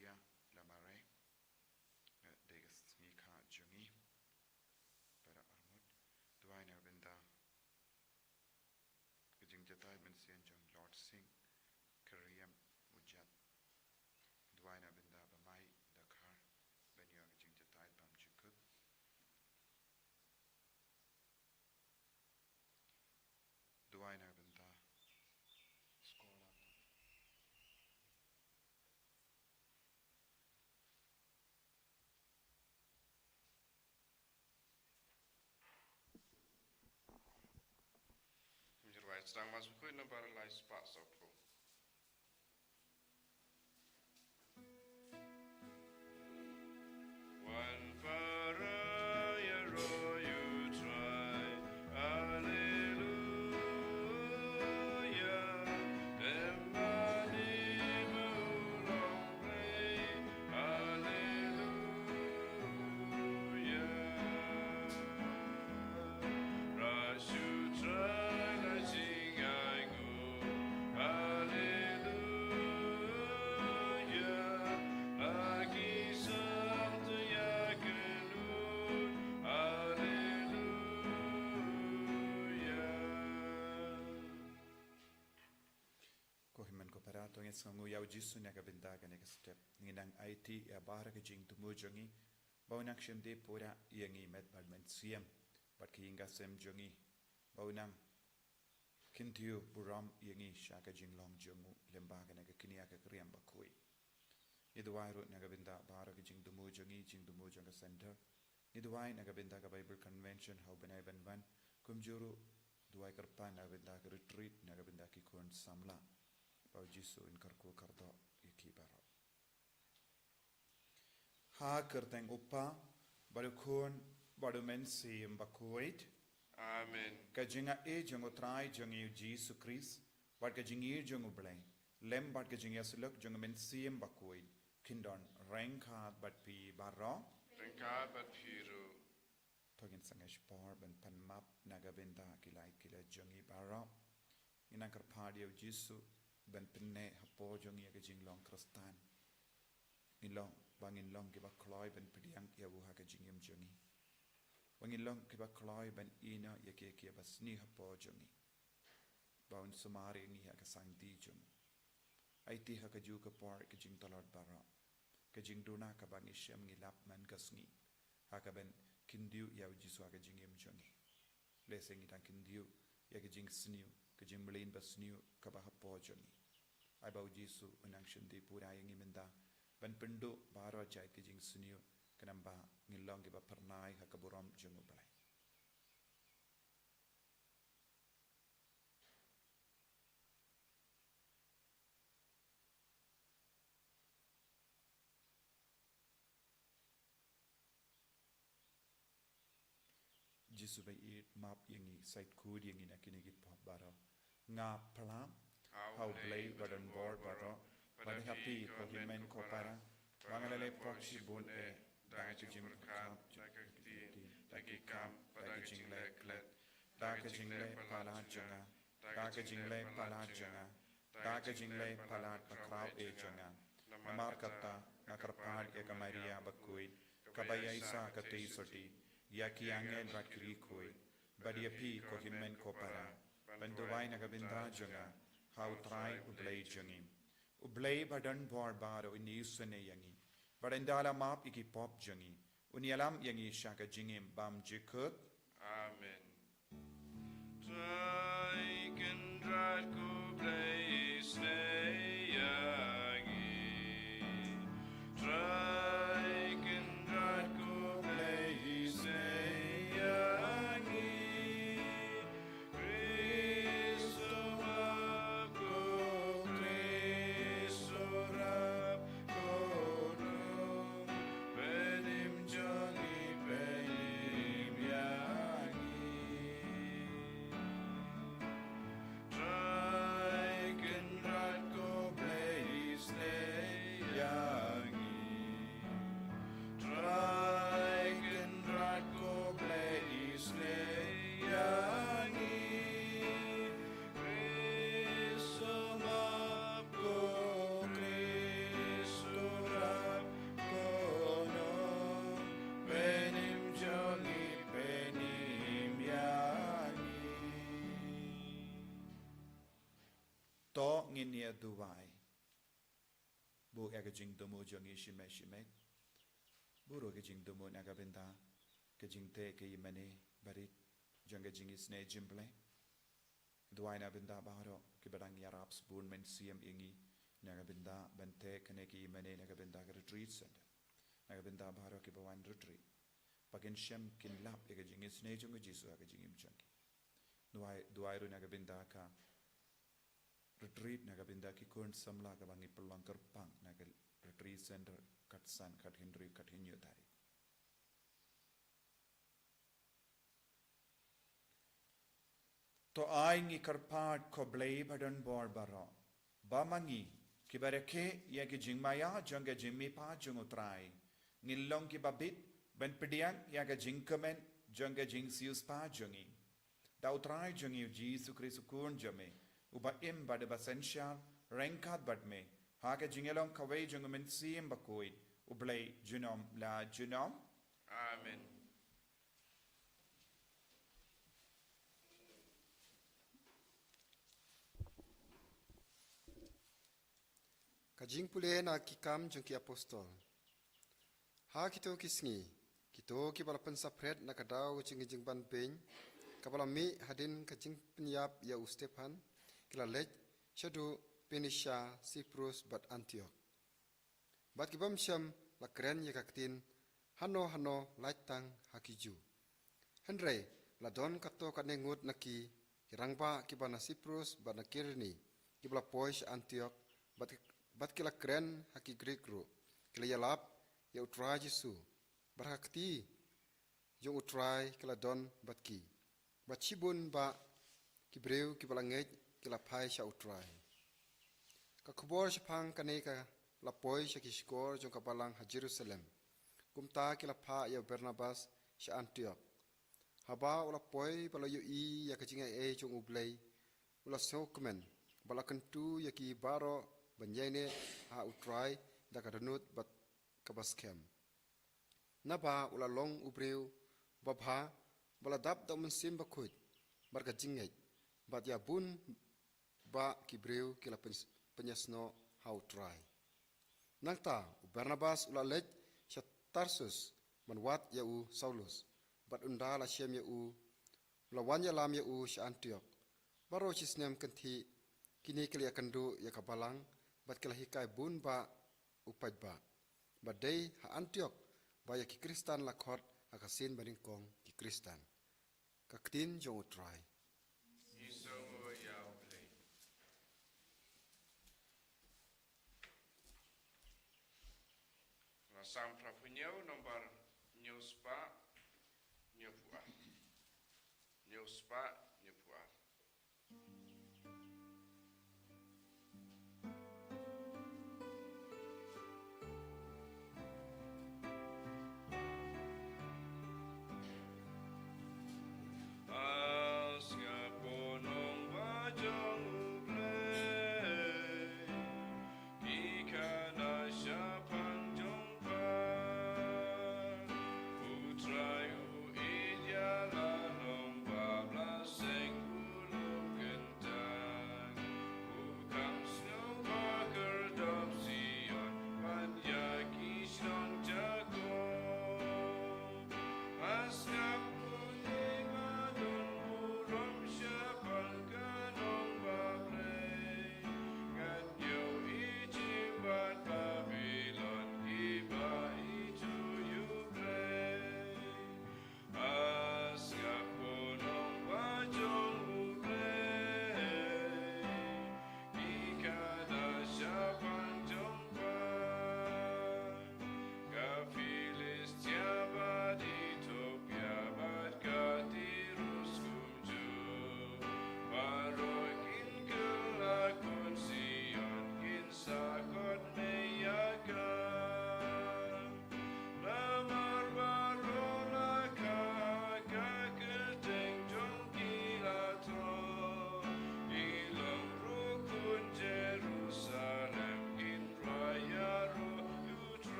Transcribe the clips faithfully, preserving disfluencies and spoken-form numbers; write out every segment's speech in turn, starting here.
Ia la mare, eh, dei ka sngi kha jong ngi. Para armut, duwai na ka bynta ka jingjahtai mynsiem jong Lord Singh, Kyrriam Ujat. Duwai na ka bynta ba mai da khar, ban ïoh ka jingjahtai bam jukut. Duwai na ka bynta skul. Ngin ruwai sdang mas bukhuid na bar lai spah sawphew. Wan para ïaroh ïa U Trai. Alleluia. Em mane ma u long Blei. Alleluia. Ra shu Trai la jingai nguh. Alleluia. La ki sangta ïa kynduh. Alleluia. Ko hynmen ko para, to ngin sngewnguh ïa U Jisu na ka bynta kane ka step. Ngi nang aiti ïa baroh ka jingthmu jong ngi, ba u nang shim dih pura ïa ngi met bad mynsiem, bad ka ïing ka sem jong ngi, ba u nang kyntiew burom ïa ngi sha ka jinglong jong u lyngba kane ka kñia ka Kyrriam Bakhuid. Ngi duwai ruh na ka bynta baroh ka jingthmu jong ngi, jingthmu jong ka center. Ngi duwai na ka bynta ka Bible Convention ha u bnai ban wan, kumjuh ruh duwai kyrpad na ka bynta ka retreat, na ka bynta ki khun samla. Ba U Jisu un kyrkhu kyrdoh ïa ki baroh. Ha ka kyrteng U Kpa, bad U Khun, bad U Mynsiem Bakhuid. Amen. Ka jingaiei jong U Trai jong ngi U Jisu Khrist, bad ka jingïeit jong U Blei, lem bad ka jingïasyllok jong U Mynsiem Bakhuid, kin don ryngkat bad phi baroh. Ryngkat bad phi ruh. To ngin sangeh shipor ban pan map na ka bynta ki lait ki lait jong ngi baroh. Ngi nang kyrpad ïa U Jisu ban pynneh hapoh jong ngi ïa ka jinglong Khristan. Ngin long, ba ngin long kiba kloi ban pdiang ïa u ha ka jingim jong ngi. Ba ngin long kiba kloi ban ïehnoh ïa kiei kiei ba sniew hapoh jong ngi. Ba un sumar ïa ngi ha ka sangti jong u. Aiti ha kajuh ka por ka jingtlot baroh, ka jingduna kaba ngi shem ngi lap man ka sngi, ha kaban kyntiew ïa U Jisu ha ka jingim jong ngi. Lehse ngi dang kyntiew ïa ka jingsniew, ka jingmlien ba sniew kaba hapoh jong ngi. Ai ba U Jisu un nang shim dih pura ïa ngi mynta, ban pynduh baroh jait ka jingsniew, khnang ba ngin long kiba phyrnai ha ka burom jong U Blei. Jisu ba ïeit, map ïa ngi, sait khuid ïa ngi na kine ki pop baroh. Nga phla ha U Blei ba don bor baroh, bad ha phi ko hynmen ko para, ba nga la leh pop shibun eh, da ka jingpyrkhat, da ka ktien, da ki kam, bad da ka jingleh klet, da ka jingleh palat jong nga, da ka jingleh palat jong nga, da ka jingleh palat bakhraw eh jong nga. Namar kata nga kyrpad ïa ka Maria bakhuid, kaba ïaisah ka tei sotti, ïa ki angel bad ki riewkhuid, bad ïa phi ko hynmen ko para, ban duwai na ka bynta jong nga ha U Trai U Blei jong ngi. U Blei ba don bor baroh un isynei ïa ngi, bad un da la map ïa ki pop jong ngi, un ïalam ïa ngi sha ka jingim bymjukut. Amen. Trai Kynrad ko Blei isynei ïa ngi. Trai Kynrad ko Blei isynei ïa ngi. Khrist to map ko, Khrist to rap ko, to pynim jong ngi, pynim ïa ngi. Trai Kynrad Ngin ïa duwai. Buh ïa ka jingthmu jong ngi shimet shimet. Buh ruh ka jingthmu na ka bynta ka jingteh ka ïingmane barit jong ka jingisynei jingblei. Duwai na ka bynta baroh kiba dang ïarap sbun mynsiem ïa ngi na ka bynta ban teh kane ka ïingmane na ka bynta ka retreat center. Na ka bynta baroh kiba wan retreat. Ba kin shem kin lap ïa ka jingisynei jong ka Jisu ha ka jingim jong ki. Duwai, duwai ruh na ka bynta ka retreat na ka bynta ki khun samla kaba ngi pynlong kyrpang na ka retreat center kat san, kat hynriew, kat hynñiew tarik. To ai ngi kyrpad ko Blei ba don bor baroh. Ba ma ngi kiba rakhe ïa ki jingmaïa jong ka jingmihpat jong U Trai. Ngin long kiba bit ban pdiang ïa ka jingkmen jong ka jingsiewspah jong ngi. Da U Trai jong ngi U Jisu Khrist U Khun jong me, uba im bad uba synshar ryngkat bad me, ha ka jingïalong kawei jong U Mynsiem Bakhuid, U Blei junom la junom. Amen. Ka jingpule na ki kam jong ki apostol. Ha kito ki sngi, kito kiba la pynsaphriang na ka daw ka jing, jingbanbeiñ, kaba la mih hadien ka jingpynïap ïa u Stephan, ki la leit shaduh Phoenicia, Cyprus bad Antioch. Bad ki bym shym la kren ïa ka ktien hano hano lait tang ha ki Jiw. Hynrei la don katto katne ngut na ki, ki rangbah kiba na Cyprus bad na Kirene, kiba la poi sha Antioch, bad, bad ki la kren ha ki Grik ruh, ki la ïalap ïa U Trai Jisu, bad ha ka kti jong U Trai ki la don bad ki. Bad shibun bah ki briew kiba la ngeit ki la phai sha U Trai. Ka khubor shaphang kane ka la poi sha ki shkor jong ka balang ha Jerusalem. Kumta ki la phah ïa u Barnabas sha Antioch. Haba u la poi bad la ïohi ïa ka jingaiei jong U Blei, u la sngewkmen bad la kyntu ïa ki baroh ban ïaineh ha U Trai da ka dohnud bad kaba skhem. Naba u la long u briew babha, ba la dap da U Mynsiem Bakhuid bad ka jingngeit, bad ïa bun bah ki briew ki la pyn, pynïasnoh ha U Trai. Nangta u Barnabas u la leit sha Tarsus ban wad ïa u Saulus, bad ynda la shem ïa u, u la wan ïalam ïa u sha Antioch. Baroh shi snem kynthih kine ki la ïakynduh ïa ka balang, bad ki la hikai bun bah u paidbah. Bad dei ha Antioch ba ïa ki Khristan la khot ha ka sien banyngkong ki Khristan. Ka ktien jong U Trai. Ngi sngew ïa U Blei. Nga Salm phra phew hynñiew, nombar hynñiew spah hynñiew phew ar. Hynñiew spah hynñiew phew ar. As nga ponong ba jong U Blei, ki khana shaphang jong pha. U Trai u ïeit ïa la long ba blessed.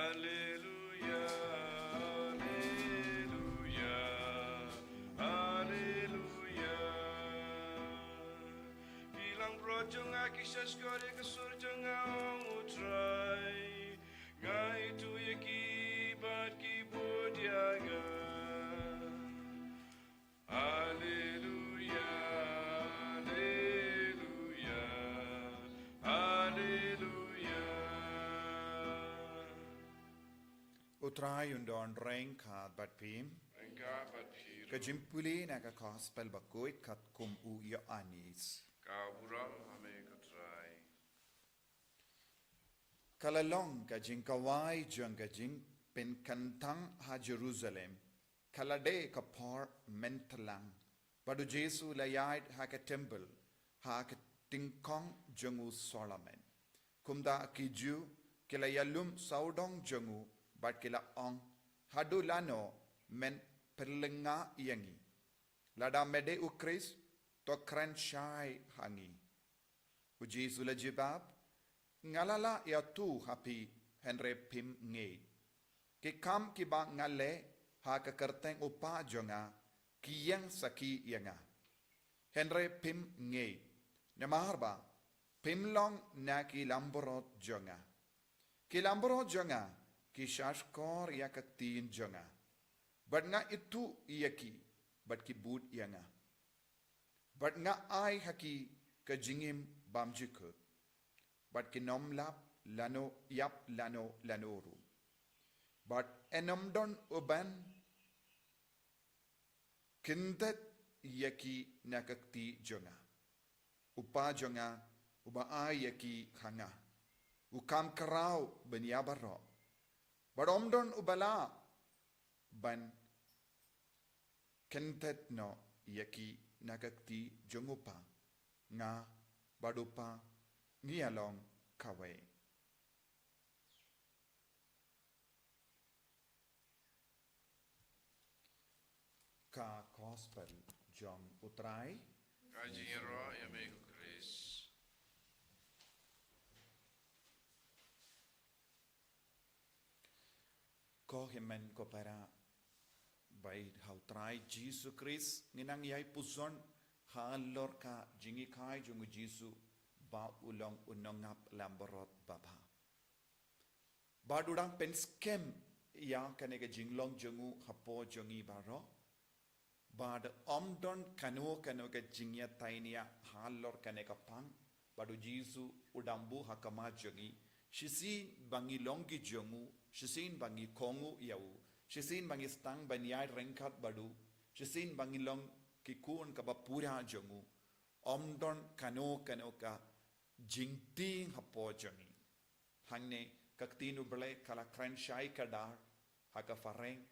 Haleluya, haleluya, haleluya. Ki langbrot jong nga ki shahshkor ïa ka sur jong nga, ong U Trai. Nga ithuh ïa ki bad ki bud ïa nga. Haleluya, haleluya, haleluya. U Trai un don ryngkat bad phi. Ryngkat bad phi. Ka jingpule na ka Gospel bakhuid katkum u Ïoannis. Ka burom ha me ko Trai. Ka la long ka jingkhawai jong ka jingpynkyntang ha Jerusalem, ka la dei ka por myntlang, bad U Jisu u la ïaid ha ka templ ha ka tyngkong jong u Solomon. Kumta ki Jiw ki la ïalum sawdong jong u bad ki la ong, haduh lano men pynlyngngoh ïa ngi? Lada me dei U Khrist, to kren shai ha ngi. U Jisu u la jubab, nga la lah ïathuh ha phi, hynrei phim ngeit. Ki kam kiba nga leh ha ka kyrteng U Kpa jong nga, ki ïeng sakhi ïa nga. Hynrei phim ngeit, namar ba phim long na ki langbrot jong nga. Ki langbrot jong nga ki shahshkor ïa ka ktien jong nga, bad nga ithuh ïa ki, bad ki bud ïa nga. Bad nga ai ha ki ka jingim bymjukut, bad kin ym lap lano, ïap lano lano ruh. Bad yn ym don uban kynthet ïa ki na ka kti jong nga. U Kpa jong nga, uba ai ïa ki ha nga, u kham khraw ban ïa baroh. Bad ym don uba lah ban kynthet noh ïa ki na ka kti jong U Kpa. Nga bad U Kpa ngi ïa long kawei. Ka Gospel jong U Trai. Ka jingïaroh ïa me ko Khrist. Ko hynmen ko para, bad ha U Trai Jisu Khrist ngin nang ïai puson halor ka jinghikai jong U Jisu ba u long u nongap langbrot babha. Bad u dang pynskhem ïa kane ka jinglong jong u hapoh jong ngi baroh. Bad ym don kano kano ka jingïatainia halor kane ka pang. Bad U Jisu u dang buh ha khmat jong ngi, shisien ba ngi long ki jong u, shisien ba ngi kohnguh ïa u, shisien ba ngi sdang ban ïaid ryngkat bad u, shisien ba ngi long ki khun kaba pura jong u. Ym don kano kano ka jingtieng hapoh jong ngi. Hangne ka ktien U Blei ka la kren shai khadar ha ka phareng,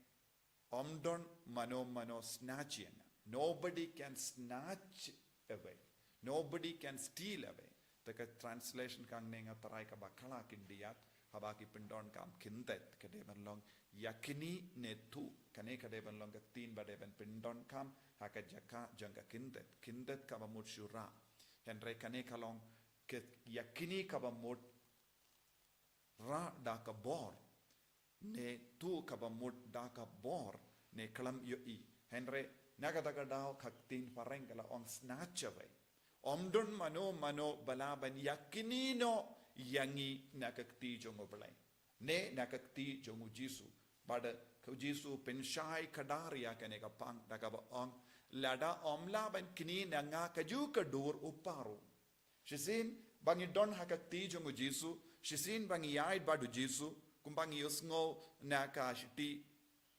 ym don mano mano snatch ïa nga. Nobody can snatch away. Nobody can steal away. Te ka translation ka hangne nga tharai kaba khraw khyndiat, haba ki pyndonkam kynthet, ka dei ban long ïakynni ne thuh. Kane ka dei ban long ka ktien ba dei ban pyndonkam ha ka jaka jong ka kynthet. Kynthet kaba mut shu rah. Hynrei kane ka long ka ïakynni kaba mut rah da ka bor, ne thuh kaba mut da ka bor, ne khlem ïohi. Hynrei na kata ka daw ka ktien phareng ka la ong snatch away. Ym don mano mano ba lah ban ïakynni noh ïa ngi na ka kti jong U Blei, ne na ka kti jong U Jisu. Bad ka U Jisu u pynshai khadar ïa kane ka pang da kaba ong, lada ym lah ban kynni na nga, kajuh ka dur U Kpa ruh. Shisien ba ngi don ha ka kti jong U Jisu, shisien ba ngi ïaid bad U Jisu, kumba ngi ïohsngew na ka shithi,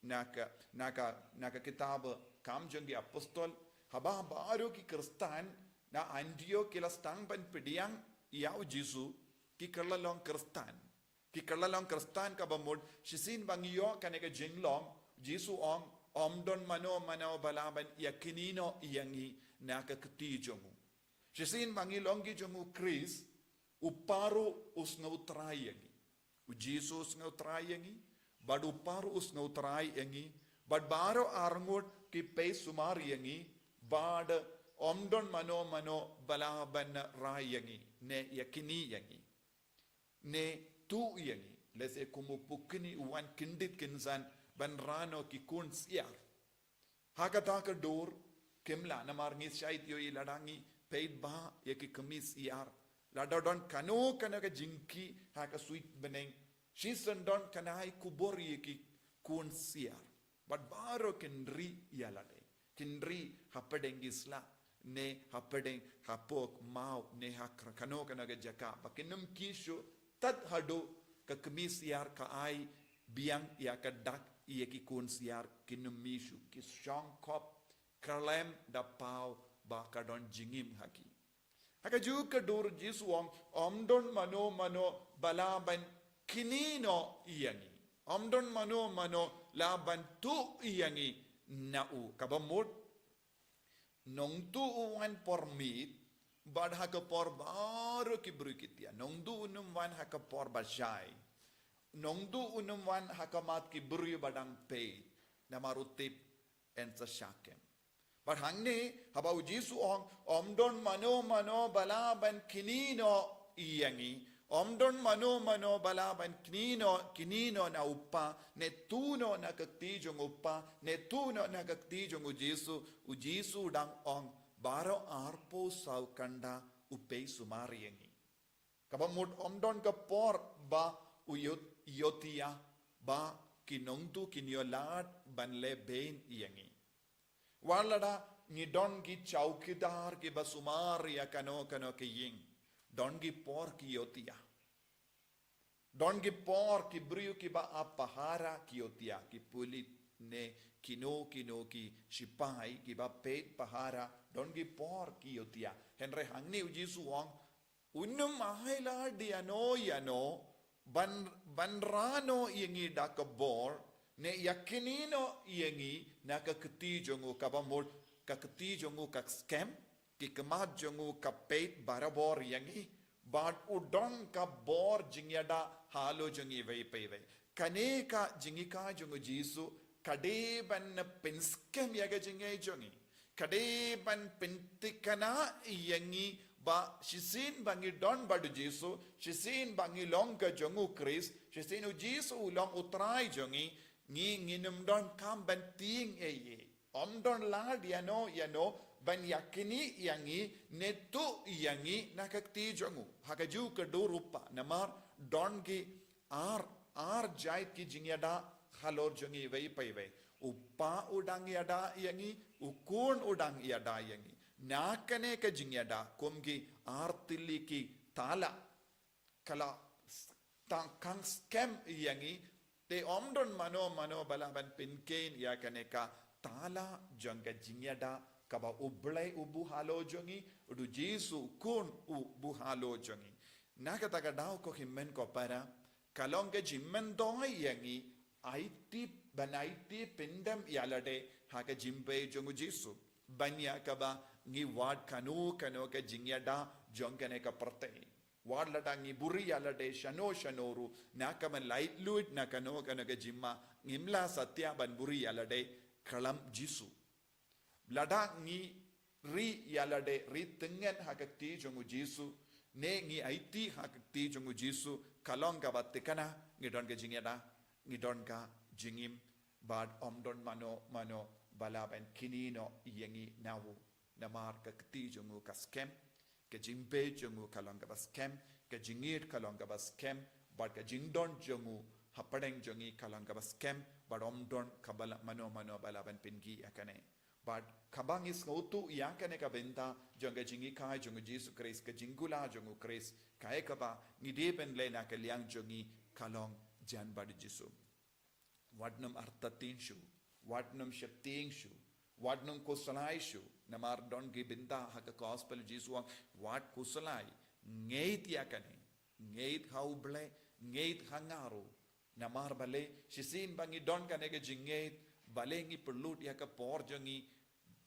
na ka, na ka, na ka kitab Kam jong ki Apostol, haba baroh ki Khristan na Antiok ki la sdang ban pdiang ïa U Jisu, ki kylla long Khristan. Ki kylla long Khristan kaba mut, shisien ba ngi ïoh kane ka jinglong, Jisu u ong, ym don mano mano ba lah ban ïakynni noh ïa ngi na ka kti jong u. Shisien ba ngi long ki jong U Khrist, U Kpa ruh u sngewtrai ïa ngi. U Jisu u sngewtrai ïa ngi, bad U Kpa ruh u sngewtrai ïa ngi, bad baroh arngut ki pei sumar ïa ngi, bad ym don mano mano ba lah ban rai ïa ngi, ne ïakynni ïa ngi, ne thuh ïa ngi. Lehse kum u pukni u wan kyndit kynsan ban rah noh ki khun syiar. Ha kata ka dur, kim lah namar ngi shait ïohi lada ngi peit bha ïa ki kmie syiar, lada don kano kano ka jingkhih ha ka suiñ bneng, shisien don kane ai khubor ïa ki khun syiar. Bad baroh kin ri ïa lade, kin ri hapdeng ki sla, ne hapdeng, hapoh maw, ne ha kano kano ka jaka ba kin ym khih shuh, tad haduh ka kmie syiar ka ai biang ïa ka dak ïa ki khun syiar, kin ym mih shuh, ki shong khop khlem da paw ba ka don jingim ha ki. Ha kajuh ka dur Jisu u ong, ym don mano mano ba lah ban knieh noh ïa ngi. Ym don mano mano lah ban tuh ïa ngi na u. Kaba mut, nongtuh u wan por miet, bad ha ka por baroh ki briew ki thiah. Nongtuh un ym wan ha ka por ba shai. Nongtuh un ym wan ha khmat ki briew ba dang peit. Namar u tip yn sa shah kem. Bad hangne, haba u Jisu u ong, ym don mano mano ba lah ban knieh noh ïa ngi. Ym don mano mano ba lah ban knieh noh, knieh noh na u Kpa, ne tuh noh na ka kti jong u Kpa, ne tuh noh na ka kti jong u Jisu. U Jisu u dang ong, baroh arphew saw kynda u pei sumar ïa ngi. Kaba mut ym don ka por ba u ïoh, ïohthiah ba ki nongtuh kin ïoh lad ban leh beiñ ïa ngi. Wat lada ngi don ki chowkidar kiba sumar ïa kano kano ka ïing, don ki por ki ïohthiah. Don ki por ki briew kiba ap pahara ki ïohthiah, ki pulit ne kino kino ki shipai kiba peit pahara, don ki por ki ïohthiah. Hynrei hangne u Jisu u ong, un ym ai lad ïano ïano ban, ban rah noh ïa ngi da ka bor, ne ïa knieh noh ïa ngi na ka kti jong u. Kaba mut ka kti jong u ka skhem, ki khmat jong u ka peit barabor ïa ngi, bad u don ka bor jingïada halor jong ngi iwei pa iwei. Kane ka jinghikai jong u Jisu ka dei ban pynskhem ïa ka jingngeit jong ngi. Ka dei ban pynthikna ïa ngi ba shisien ba ngi don bad u Jisu, shisien ba ngi long ka jong u Khrist, shisien u Jisu u long u Trai jong ngi, ngi, ngin ym donkam ban tieng ei ei. Ym don lad ïano ïano ban ïa knieh ïa ngi ne tuh ïa ngi na ka kti jong u. Ha kajuh ka dur u Kpa, namar don ki ar, ar jait ki jingïada halor jong ngi iwei pa iwei. U Kpa u dang ïada ïa ngi, u Khun u dang ïada ïa ngi. Na kane ka jingïada kum ki ar tylli ki tala, ka la s-, tang khang skhem ïa ngi, te ym don mano mano ba lah ban pynkheiñ ïa kane ka tala jong ka jingïada kaba U Blei u buh halor jong ngi, u Jisu u Khun u buh halor jong ngi. Na kata ka daw ko hynmen ko para, ka long ka jingmyntoi ïa ngi, aiti, ban aiti pyndem ïa lade ha ka jingpei jong u Jisu. Ban ïa kaba ngi wad kano kano ka jingïada jong kane ka pyrthei. Wat lada ngi buhrieh ïa lade shano shano ruh, na ka ban laitluid na kano kano ka jingma, ngim lah satia ban buhrieh ïa lade khlem Jisu. Lada ngi ri ïa lade, ri tyngen ha ka kti jong u Jisu, ne ngi aiti ha ka kti jong u Jisu, ka long kaba thikna, ngi don ka jingïada, ngi don ka jingim, bad ym don mano mano ba lah ban knieh noh ïa ngi na u. Namar ka kti jong u ka skhem, ka jingpei jong u ka long kaba skhem, ka jingïeit ka long kaba skhem, bad ka jingdon jong u hapdeng jong ngi ka long kaba skhem, bad ym don kaba lah mano mano ba lah ban pynkhih ïa kane. Bad kaba ngi sngewthuh ïa kane ka bynta jong ka jinghikai jong u Jisu Khrist, ka jingkular jong u Khrist, kaei kaba ngi dei ban leh na ka liang jong ngi ka long jan bad u Jisu. Wat nym artatien shuh, wat nym sheptieng shuh, wat nym khuslai shuh, namar don ki bynta ha ka gospel Jisu u ong, wat khuslai, ngeit ïa kane, ngeit ha U Blei, ngeit ha nga ruh. Namar balei, shisien ba ngi don kane ka jingngeit, balei ngi pynlut ïa ka por jong ngi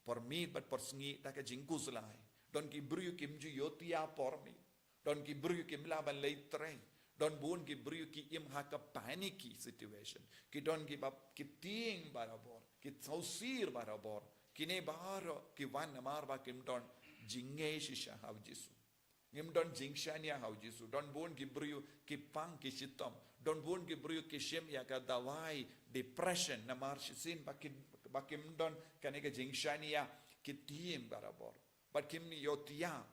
por miet bad por sngi da ka jingkhuslai. Don ki briew kim ju ïohthiah por miet. Don ki briew kim lah ban leit trei. Don bun ki briew ki im ha ka panicky situation. Ki don kiba ki tieng barabor, ki sngewsih barabor. Kine baroh ki wan namar ba kim don jingngeit shisha ha u Jisu. Ngim don jingshaniah ha u Jisu. Don bun ki briew ki pang ki shitom. Don bun ki briew ki shim ïa ka dawai depression namar shisien ba ki, ba kim don kane ka jingshaniah, ki tieng barabor. Bad kim ïoh tieng,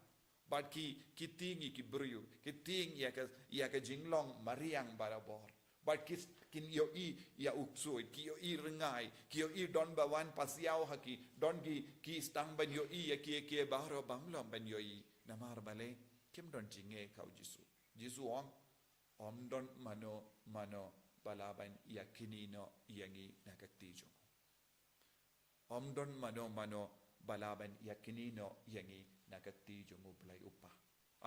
bad ki, ki tieng ïa ki briew, ki tieng ïa ka, ïa ka jinglong mariang barabor. Bad ki, kin ïohi ïa u ksuid, ki ïohi rngai, ki ïohi don ba wan pasiaw ha ki, don ki, ki stang ban ïohi ïa ki, ki baroh bym long ban ïohi. Namar balei? Kim don jingeh ha u Jisu. Jisu ong, ym don mano mano ba lah ban ïakynnoh ïa ngi na ka kti jong u. Ym don mano mano ba lah ban ïakynnoh ïa ngi na ka kti jong u Blei u Kpa.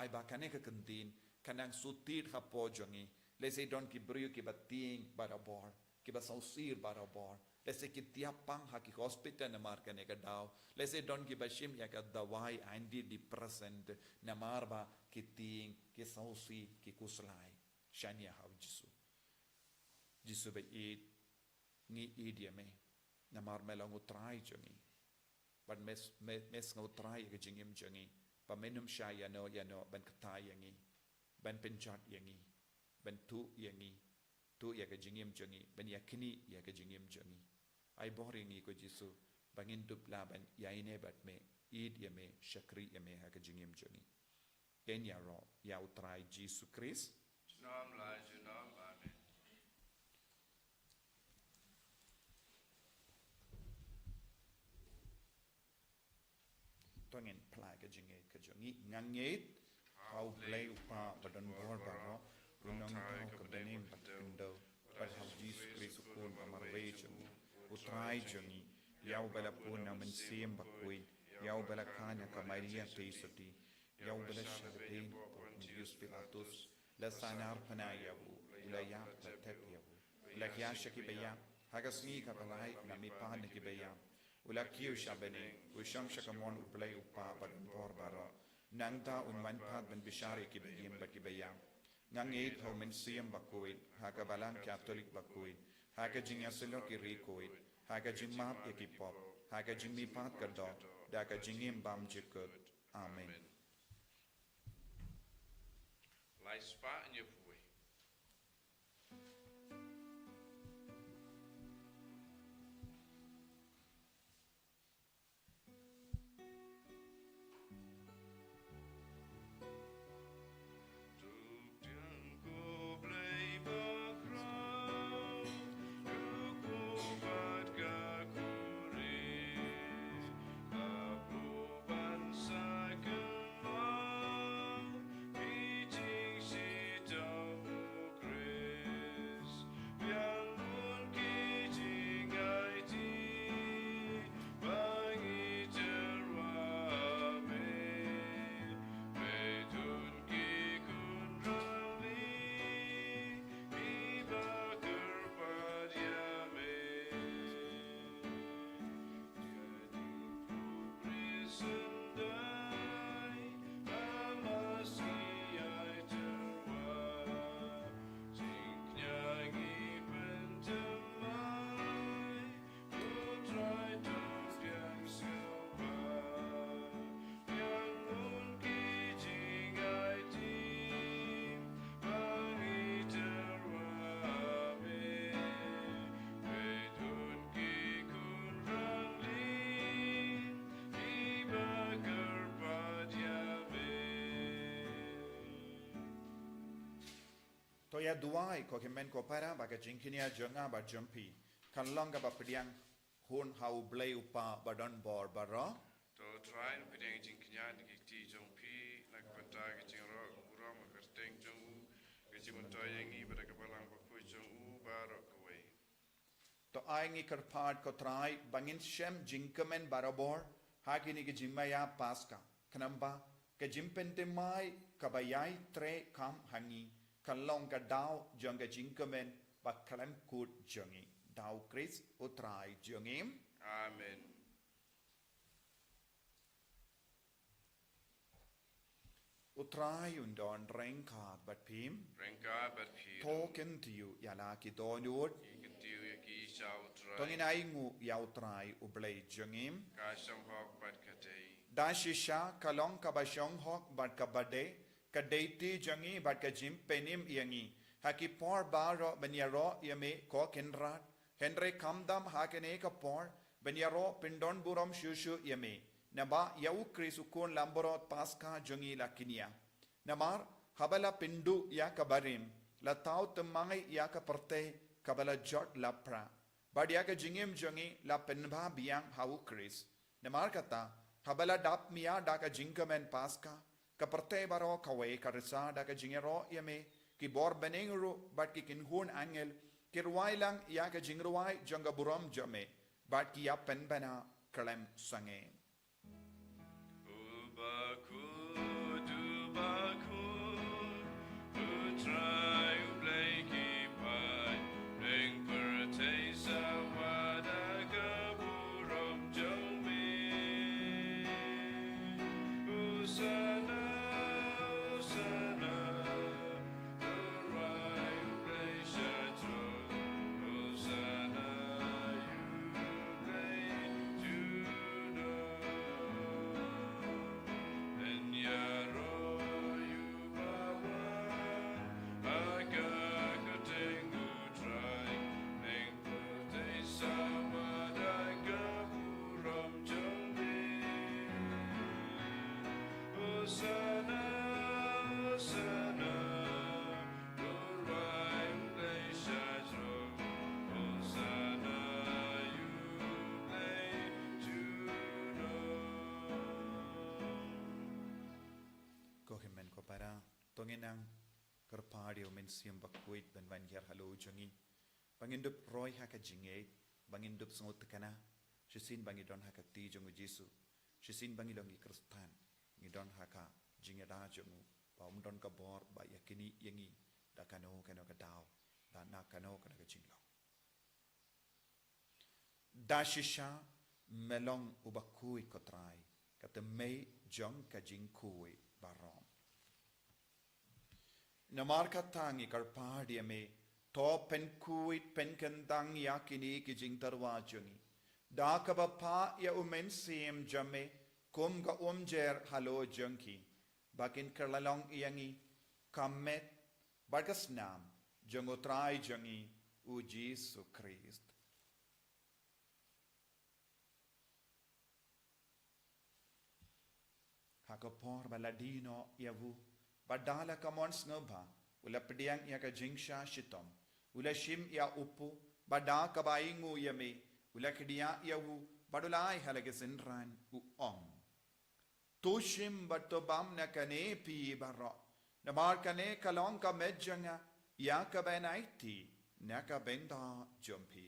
Ai ba kane ka kyntien kan nang shu tied hapoh jong ngi. Lehse don ki briew kiba tieng barabor, kiba sngewsih barabor. Lehse ki tiap pang ha ki hospital namar kane ka daw. Lehse don kiba shim ïa ka dawai antidepressant namar ba ki tieng, ki sngewsih, ki khuslai. Shaniah ha u Jisu. Jisu ba ïeit, ngi ïeit ïa me namar me long u Trai jong ngi. Bad me, me, me sngew trai ïa ka jingim jong ngi. Ba men ym shah ïano ïano ban kta ïa ngi, ban pynjot ïa ngi, ban tuh ïa ngi, tuh ïa ka jingim jong ngi, ban ïakynnoh ïa ka jingim jong ngi. Ai bor ïa ngi ko Jisu ba ngin dup lah ban ïaineh bad me, ïeit ïa me, shakri ïa me ha ka jingim jong ngi. Ïaroh ïa u Trai Jisu Khrist. Junom la junom, amen. To ngin phla ka jingngeit ka jong ngi. Nga ngeit ha u Blei u Kpa ba don bor baroh, u nongthaw ka bneng bad ka khyndew, bad ha u Jisu Khrist u Khun ba marwei jong u, u Trai jong ngi, ïa uba la pun na u Mynsiem Bakhuid, ïa uba la kha na ka Maria Theisotti, ïa uba la shah kdein hapoh Pontius Pilatus, la sahnarphna ïa u, u la ïap, la thep ïa u, u la hiar sha kiba ïap, ha ka sngi kaba lai u la mihpat na kiba ïap, u la kiew sha bneng, u shong sha kamon u Blei u Kpa ba don bor baroh. Nangta un wan pat ban bishar ïa kiba im bad kiba ïap. Nga ngeit ha u Mynsiem Bakhuid, ha ka Balang Katholik bakhuid, ha ka jingïasyllok ki riewkhuid, ha ka jingmap ïa ki pop, ha ka jingmihpat ka doh, da ka jingim bymjukut. Amen. Lai spah ñiew phew wei. To ïa duwai ko hynmen ko para ba ka jingkñia jong nga bad jong phi kan long kaba pdiang hun ha u Blei u Kpa ba don bor baroh. To Trai, pdiang jingkñia na ki kti jong phi na ka bynta ka jingrwai burom ha ka kyrteng jong u, ka jingmyntoi ïa ngi bad ka Balang Bakhuid jong u baroh kawei. To ai ngi kyrpad ko Trai ba ngin shem jingkmen barabor ha kine ki jingmaïa Paska, khnang ba ka jingpynthymmai kaba ïai trei kam ha ngi kan long ka daw jong ka jingkmen ba khlem kut jong ngi. Da u Khrist u Trai jong ngi. Amen. U Trai un don ryngkat bad phi. Ryngkat bad phi. To kyntiew ïa la ki dohnud. Ngi kyntiew ïa ki sha u Trai. To ngin ainguh ïa u Trai u Blei jong ngi. Ka shong hok bad ka dei. Da shisha ka long kaba shong hok bad kaba dei ka deiti jong ngi bad ka jingpynim ïa ngi ha ki por baroh ban ïaroh ïa me ko Kynrad. Hynrei khamtam ha kane ka por ban ïaroh pyndon burom shuh shuh ïa me, naba ïa u Khrist u khun langbrot Paskha jong ngi la kñia. Namar haba la pynduh ïa ka barim, la thaw thymmai ïa ka pyrthei kaba la jot laphrah, bad ïa ka jingim jong ngi la pynbha biang ha u Khrist. Namar kata, haba la dap mia da ka jingkmen Paskha, ka pyrthei baroh kawei ka risa da ka jingïaroh ïa me, ki bor bneng ruh bad ki kynhun angel ki rwai lang ïa ka jingrwai jong ka burom jong me, bad ki ïa pynbna khlem sangeh. Uba khuid, uba khuid, u Trai u Blei ki paid, ring pyrthei sa wad ha ka burom jong me. Hosanna, Hosanna, Hosanna, Hosanna, Lord, why place I throw? Hosanna, you play to know. Ko hynmen ko para, to ngin nang kyrpad ïa u Mynsiem Bakhuid ban wan hiar halor jong ngi. Ba ngin dup roi ha ka jingngeit, ba ngin dup sngewtynnad, shisien ba ngi don ha ka kti jong u Jisu, shisien ba ngi long ki Khristan, ngi don ha ka jingïada jong u, ba um don ka bor, ba ïa kine ïa ngi, da kano kano ka daw, da na kano kano ka jinglong. Da shisha me long uba khuid ko Trai, ka tymmen jong ka jingkhuid baroh. Namar kata ngi kyrpad ïa me, to pynkhuid pynkyntang ïa kine ki jingtyrwa jong ngi. Da kaba phah ïa u Mynsiem jong me, kum ka umjer halor jong ki. Ba kin kylla long ïa ngi, ka met, bad ka snam, jong u Trai jong ngi, u Jisu Khrist. Ha ka por ba la die noh ïa u, bad da la ka mon sngewbha, u la pdiang ïa ka jingshah shitom, u la shim ïa u kpu, bad da kaba ainguh ïa me, u la khñiot ïa u, bad u la ai ha la ki synran u ong. To shim bad to bam na kane phi baroh, namar kane ka long ka met jong nga, ïa kaban aiti, na ka bynta jong phi.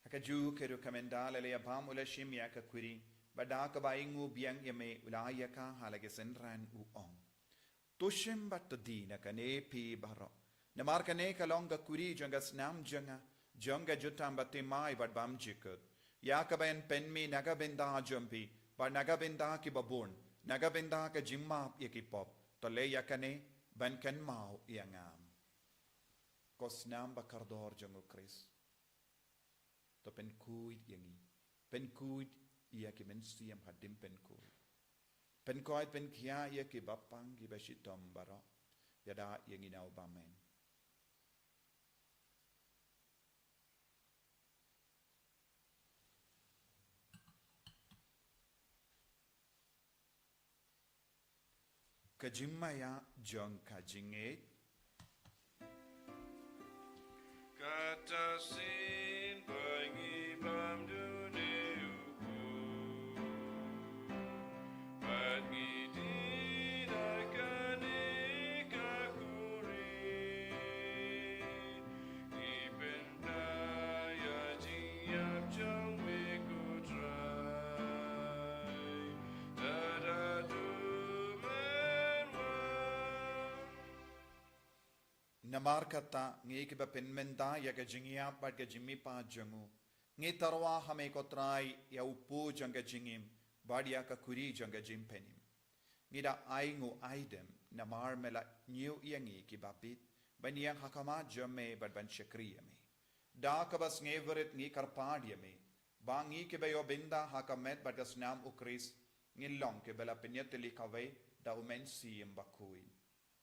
Ha kajuh ka rukom, ynda la ïa bam u la shim ïa ka kuri, bad da kaba ainguh biang ïa me u la ai ïa ka ha la ki synran u ong. To shim bad to die na kane phi baroh. Namar kane ka long ka kuri jong ka snam jong nga, jong ka jutang bathymmai bad bymjukut. Ïa kaban pynmih na ka bynta jong phi, bad na ka bynta kiba bun, na ka bynta ka jingmap ïa ki pop. To leh ïa kane, ban kynmaw ïa nga. Ko snam bakordor jong u Khrist. To pynkhuid ïa ngi. Pynkhuid ïa ki mynsiem hadien pynkhuid. Pynkhuid pynkhia ïa kiba pang kiba shitom baroh. Ïada ïa ngi na u bymman. Ka jingmaïa jong ka jingngeit. Kata shisien ba ngi bam dune u kpu, bad ngi die na kane ka kuri. Ngi pynbna ïa jingïap jong me ko Trai, tad haduh men wan. Na Namar kata, ngi kiba pynmynta ïa ka jingïap bad ka jingmihpat jong u, ngi tyrwa ha me ko Trai ïa u pu jong ka jingim bad ïa ka kuri jong ka jingpynim. Ngi da ai nguaidem namar me la ñiew ïa ngi kiba bit ban ïeng ha khmat jong me bad ban shakri ïa me. Da kaba sngewrit ngi kyrpad ïa me ba ngi kiba ïoh bynta ha ka met bad ka snam u Khrist ngin long kiba la pynïatylli kawei da u Mynsiem Bakhuid.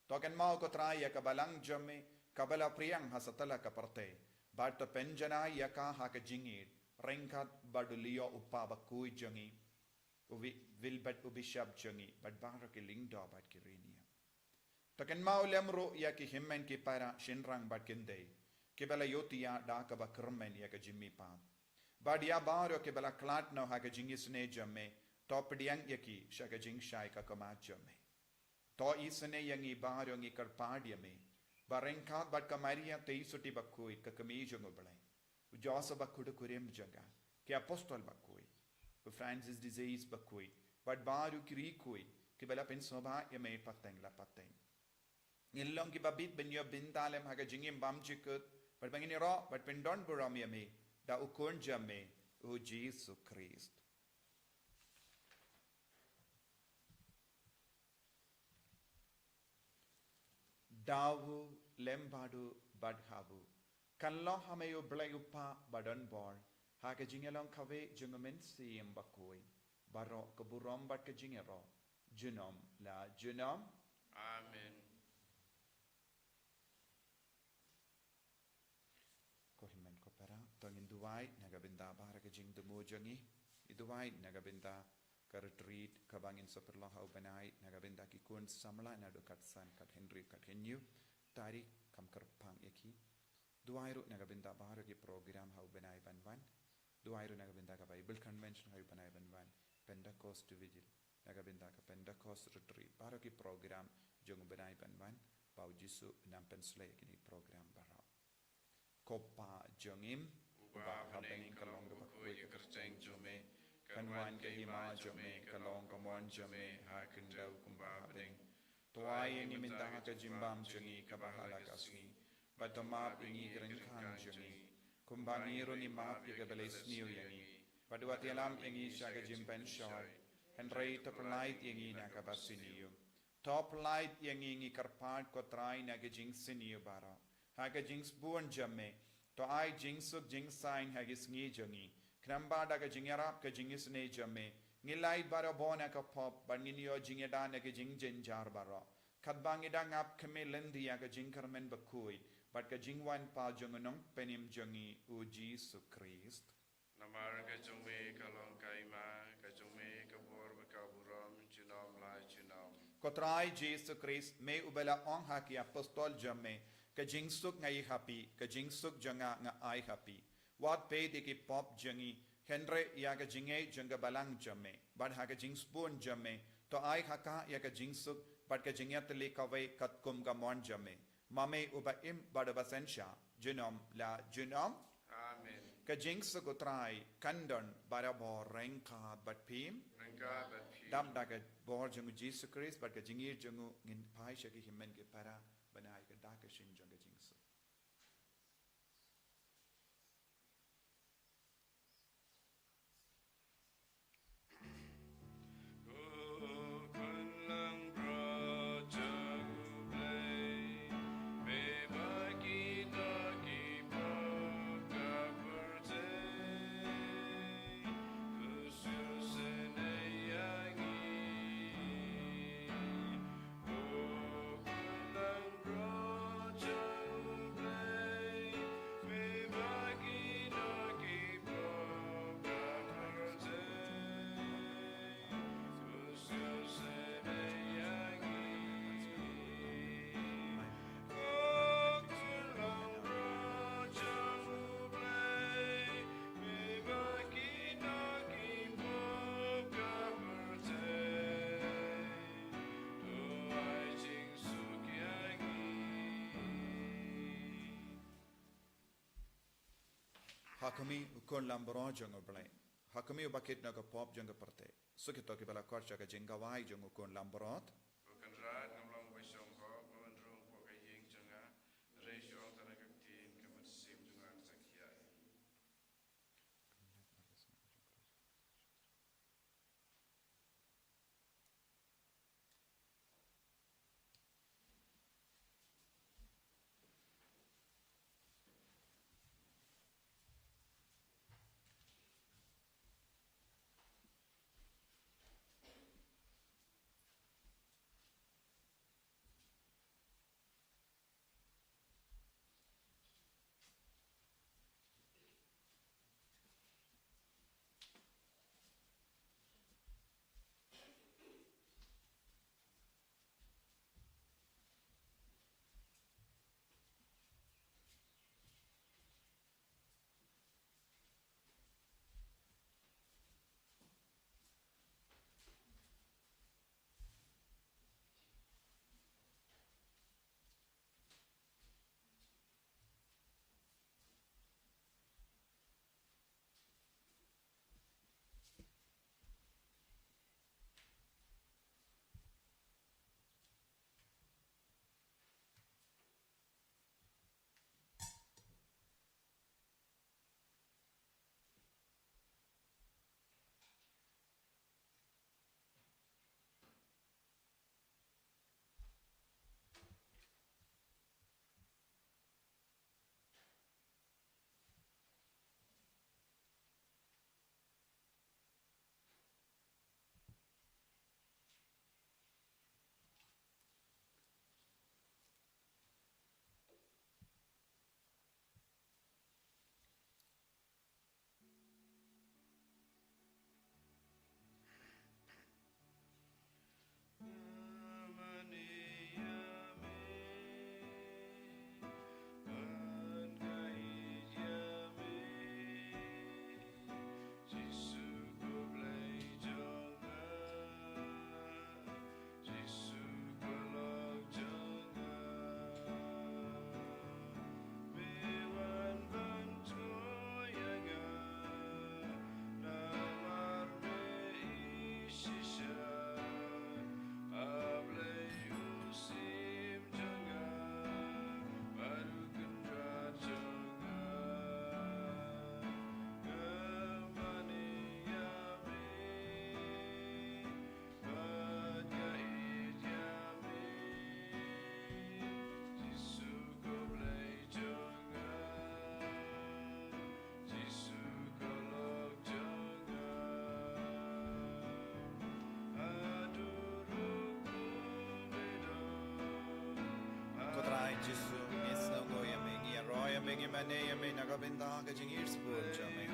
To kynmaw ko Trai ïa ka balang jong me kaba la phriang ha satlak ka pyrthei, bad to pynjanai ïa ka ha ka jingïeit ryngkat bad u Leo u Pa bakhuid jong ngi, u wi-, Wilbert u Bishop jong ngi, bad baroh ki lyngdoh bad ki riewniam. To kynmaw lem ruh ïa ki hynmen ki para shynrang bad kynthei kiba la ïohthiah da kaba kyrmen ïa ka jingmihpat. Bad ïa baroh kiba la khlad noh ha ka jingisynei jong me, to pdiang ïa ki sha ka jingshai ka khmat jong me. To isynei ïa ngi baroh, ngi kyrpad ïa me ba ryngkat bad ka Maria Theisotti bakhuid ka kmie jong u Blei, u Joseph bakhuid u kurim jong ka, ki apostol bakhuid, u Francis de Sales bakhuid, bad baroh ki riewkhuid kiba la pynsngewbha ïa me pateng la pateng, ngin long kiba bit ban ïoh bynta lem ha ka jingim bymjukut, bad ba ngin ïaroh bad pyndon burom ïa me da u Khun jong me, u Jisu Khrist. Da u, lem bad u, bad ha u, kan long ha me u Blei u Pa badonbor, ha ka jingïalong kawei jong u Mynsiem Bakhuid, baroh ka burom bad ka jingïaroh junom la junom. Amen. Ko hynmen ko para, to ngin duwai na ka bynta baroh ka jingthmu jong ngi. Ngi duwai na ka bynta ka retreat kaba ngin sa pynlong ha u bnai, na ka bynta ki khun samla naduh khatsan, khathynriew, khathynñiew tarik, kam kyrpang ïa ki. Duwai ruh na ka bynta baroh ki program ha u bnai ban wan. Duwai ruh na ka bynta ka Bible Convention ha u bnai ban wan, Pentecost Vigil, na ka bynta ka Pentecost Retreat, baroh ki program jong u bnai ban wan, ba u Jisu un nang pynsleh ïa kine ki program baroh. Ko Pa jong ngi, uba ha bneng, ka long kaba khuid ka kyrteng jong me, kan wan ka hima jong me, ka long ka mon jong me ha khyndew kumba ha bneng. To ai ïa ngi mynta ka jingbam jong ngi kaba ha la ka sngi, bad to map ïa ngi ki ryngkang jong ngi, kumba ngi ruh ngi map ïa kiba la isniew ïa ngi, bad wat ïalam ïa ngi sha ka jingpynshoi, hynrei to pyllait ïa ngi na kaba sniew. To pyllait ïa ngi, ngi kyrpad ko Trai, na ka jingsniew baroh, ha ka jingsbun jong me, to ai jingsuk jingsaiñ ha ki sngi jong ngi, khnang ba da ka jingïarap ka jingisynei jong me, ngin lait barabor na ka pop, bad ngin ïoh jingïada na ki jingjynjar baroh, katba ngi dang ap khmih lynti ïa ka jingkyrmen bakhuid bad ka jingwan pat jong u Nongpynim jong ngi, u Jisu Khrist. Namar ka jong me ka long ka hima, ka jong me ka bor bad ka burom junom la junom. Ko Trai Jisu Khrist, me uba la ong ha ki apostol jong me, ka jingsuk nga ai ha phi, ka jingsuk jong nga nga ai ha phi. Wat peit ïa ki pop jong ngi, hynrei ïa ka jingngeit jong ka balang jong me, bad ha ka jingsbun jong me, to ai ha ka ïa ka jingsuk bad ka jingïatylli kawei katkum ka mon jong me. Ma me uba im bad uba synshar junom la junom. Amen. Ka jingsuk u Trai kan don barabor ryngkat bad phi. Ryngkat bad phi. Dap da ka bor jong u Jisu Khrist bad ka jingïeit jong u, ngin phai sha ki hynmen ki para ban ai ka dak ka shin jong ka jingsuk. Ha khmih u khun lambrot jong U Blei, ha khmih u bakit na ka pop jong ka pyrthei. Suk ïa to kiba la khot sha ka jingkawai jong u khun lambrot. Ko Kynrad, ngam long ba shong hok, ngam rung hapoh ka ïing jong nga. Ko Trai Jisu, ngi sngewnguh ïa me, ngi ïaroh ïa me, ngi mane ïa me na ka bynta ka jingïasyllok jong me.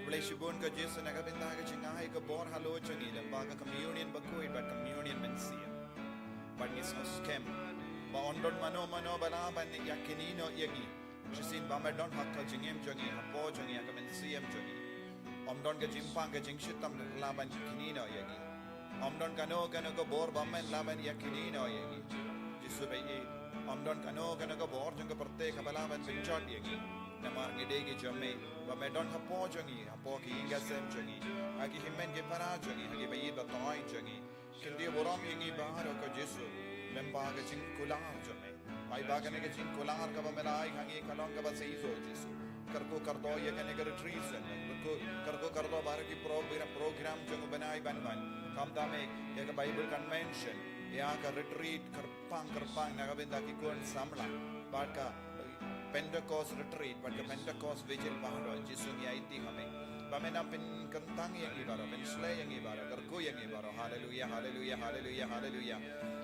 Khublei shibun ko Jisu na ka bynta ka jingai ka bor halor jong ngi lyngba ka communion bakhuid bad communion mynsiem. Bad ngi sngewskhem ba ym don mano mano ba lah ban ïakynnoh ïa ngi shisien ba me don ha ka jingim jong ngi, hapoh jong ngi, ha ka mynsiem jong ngi. Ym don ka jingpang ka jingshitom ba lah ban ïakynnoh ïa ngi. Ym don kano kano ka bor ba men lah ban ïakynnoh ïa ngi. Jisu baieit, ym don kano kano ka bor jong ka pyrthei kaba lah ban pynjot ïa ngi. Namar ngi dei ki jong me, ba me don hapoh jong ngi, hapoh ki ïing ki sem jong ngi, ha ki hynmen ki para jong ngi, ha ki baieit bathoh jong ngi. Kyntiew burom ïa ngi baroh ko Jisu, lyngba ka jingkular jong me. Ai ba kane ka jingkular kaba me la ai ha ngi ka long kaba shisha Jisu. Kyrkhu kyrdoh ïa kane ka retreat center, kyrkhu kyrdoh baroh ki pro-, program jong u bnai ban wan. Khamtam eh ïa ka Bible convention, ïa ka retreat kyrpang kyrpang na ka bynta ki khun samla, bad ka Pentecost retreat bad ka Pentecost vigil baroh, Jisu ngi aiti ha me ba men ym pynkyntang ïa ngi baroh, pynshlei ïa ngi baroh, kyrkhu ïa ngi baroh. Haleluia, haleluia, haleluia, haleluia.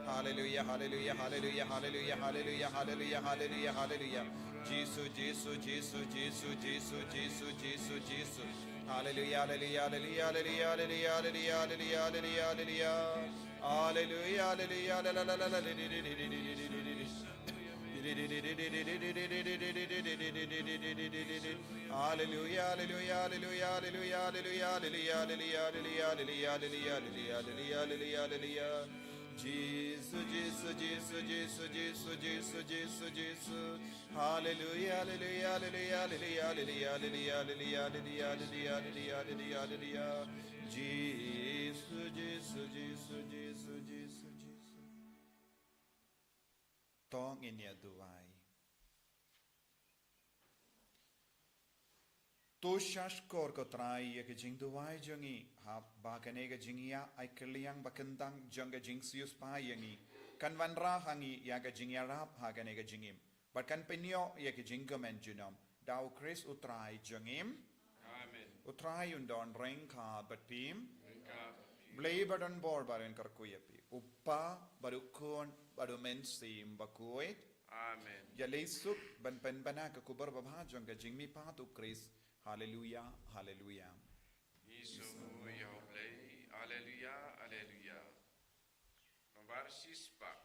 Haleluia, haleluia, haleluia, haleluia, haleluia, haleluia, haleluia, haleluia. Jisu, Jisu, Jisu, Jisu, Jisu, Jisu, Jisu. Haleluia, haleluia, haleluia, haleluia, haleluia, haleluia, haleluia. Haleluia, haleluia, la, la, la, la, la, li, li, li. Haleluia, haleluia, haleluia, haleluia, haleluia, haleluia, haleluia, haleluia, haleluia, haleluia, haleluia, haleluia. Jisu, Jisu, Jisu, Jisu, Jisu, Jisu, Jisu, Jisu. Haleluia, haleluia, haleluia, haleluia, haleluia, haleluia. Jisu, Jisu, Jisu, Jisu, Jisu, Jisu. To ngin ïa duwai. To shahshkor ko Trai ïa ka jingduwai jong ngi, haba kane ka jingïa ai kylliang ba kyntang jong ka jingsiewspah ïa ngi kan wanrah ha ngi ïa ka jingïarap ha kane ka jingim, bad kan pynïoh ïa ka jingkmen junom. Da u Khrist u Trai jong ngi. Amen. U Trai un don ryngkat bad phi. Ryngkat bad phi. Blei ba don bor baroh un kyrkhu ïa phi, u Kpa bad u Khun bad u Mynsiem Bakhuid. Amen. Ïaleh suk ban pynbna ka khubor babha jong ka jingmihpat u Khrist. Haleluia, haleluia. Ngi sngewnguh ïa U Blei. Haleluia, haleluia. Namar shispah